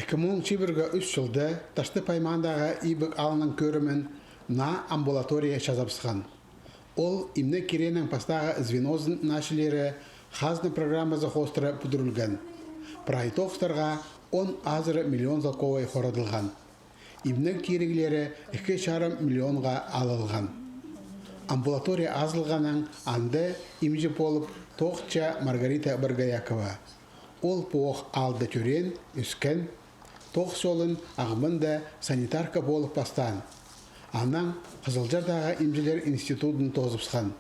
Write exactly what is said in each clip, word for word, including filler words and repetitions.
Ікі муң чибіргі ӱс чылда Таштып аймағындағы Ибіг аалның кӧрімін наа амбулатория чазабысхан. Ол имнег кирегінің пастағы звенозын наа чыллары хазна программазы хоостыра пӱдірілген. Прай тоғыстарға он азыра миллион салковай хорадылған. Имнег киректері ікі чарым миллионға алылған. Амбулатория азылғаннаң анда имҷі полып тоғынча Маргарита Боргоякова. Ол пу ох аалда тӧреен, ӧскен, тоғыс чолын Ағбанда санитарка полып пастаан. Анаң Хызылчардағы имҷілер институдын тоозыбысхан.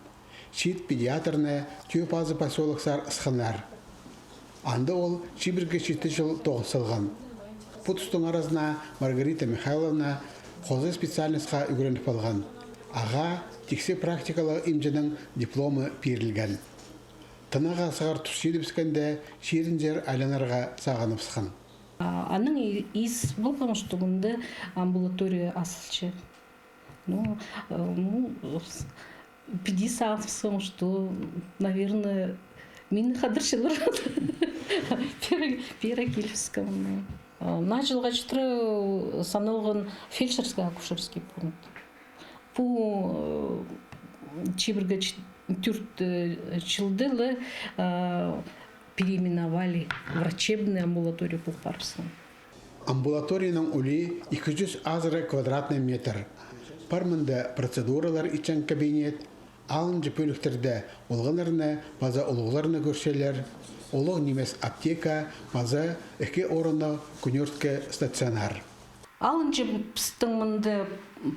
Чиит педиатрны Тӧӧ Пазы посёлоксар ысханнар. Анда ол чибіргі читі чыл тоғын салған. Пу тустың аразына Маргарита Михайловна хоза специальностьха ӱгреніп алған. Ағаа тиксі практикалығ имҷінің дипломы пирілген. Тынағға сығар тус читібіскенде, чирінзер айланарға сағыныбысхан. Анаң ис полған, что мында амбулатория азылча. Ну, э, ну, с-, піди сағыныбысхам, что, наверное, мині хадарчалар. Пеер, пеер килібіскем. Наа чылға читіре саналған фельдшерско-акушерский пункт. Пу, э, чибіргі ч-, тӧрт, э, чылда ла, э, переименовали, врачебный амбулатория пол парыбысхан. Амбулаторияның улии ікі чӱс азыра квадратный метр. Пар мында процедуралар итчең кабинет, алынҷа пӧліктерде олғаннарны паза улуғларны кӧрчелер, улуғ нимес аптека паза ікі орыннығ кӱнӧрткі стационар. Алынҷа пістің мында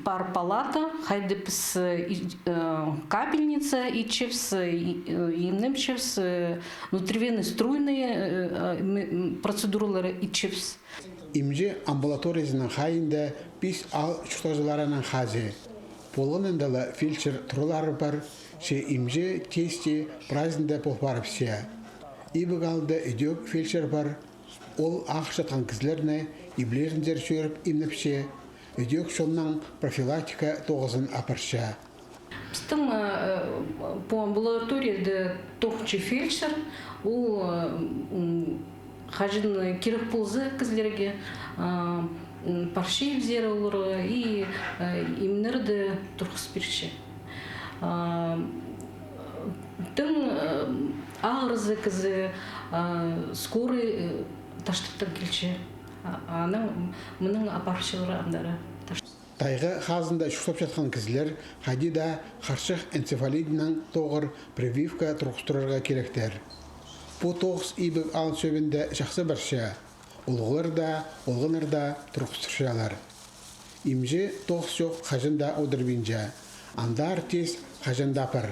пар палата, хайди піс, э, и-, э, капельница итчебіс, э, и-, э, имнепчебіс, э, внутривенный струйный, э, э, м-, м-, процедуралар итчебіс. Имҷі амбулаториязының хайиинда пис аал чуртағҷыларының хазии. Полғанында ла фельдшер туралары пар, че имҷі тесті праздникте пол парыбысча. Ибіг аалда ідӧк фельдшер пар, ол ағырчатхан кізілерні иблерінзер чӧріп имнепче, ідӧк чоннаң профилактика тоғызын апарча. Пістің, э, пу амбулаторияда тоғынча фельдшер, ол, э, м, хаҷан кирек полза кізілерге, а, м, парча ибзер оларға и, э, имнерді турғыс пирче. А, тың, э, ағырза кізі, а, скорый, э, Таштыптаң килче. А, анаң мынаң апарчалар андар. Тайға хазында чуртапчатхан кізілер хайди даа харчых энцефалидінең тоғыр прививка турғыстырарға киректер. Пу тоғыс Ибіг аал чӧбінде чахсы парча. Улуғлар даа, олғаннар даа турғыстырчалар. Имҷі тоғыс чох хаҷан даа одырбинча. Андар тес хаҷан даа пар.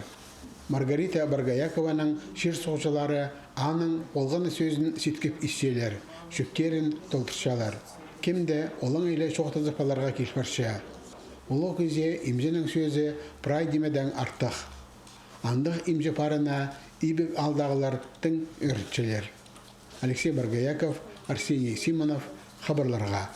Маргарита Боргоякованың чир-суғҷылары аның олғаны сӧзін ситкіп исчелер, чӧптерін толдырчалар. Кем дее олаң иле чоохтазып аларға кил парча. Улуғ кізее имҷінің сӧзі прай нимедең артых. Андағ имҷі парына Ибіг аалдағылар тың ӧрінчелер. Алексей Боргояков, Арсений Симонов, хабарларға.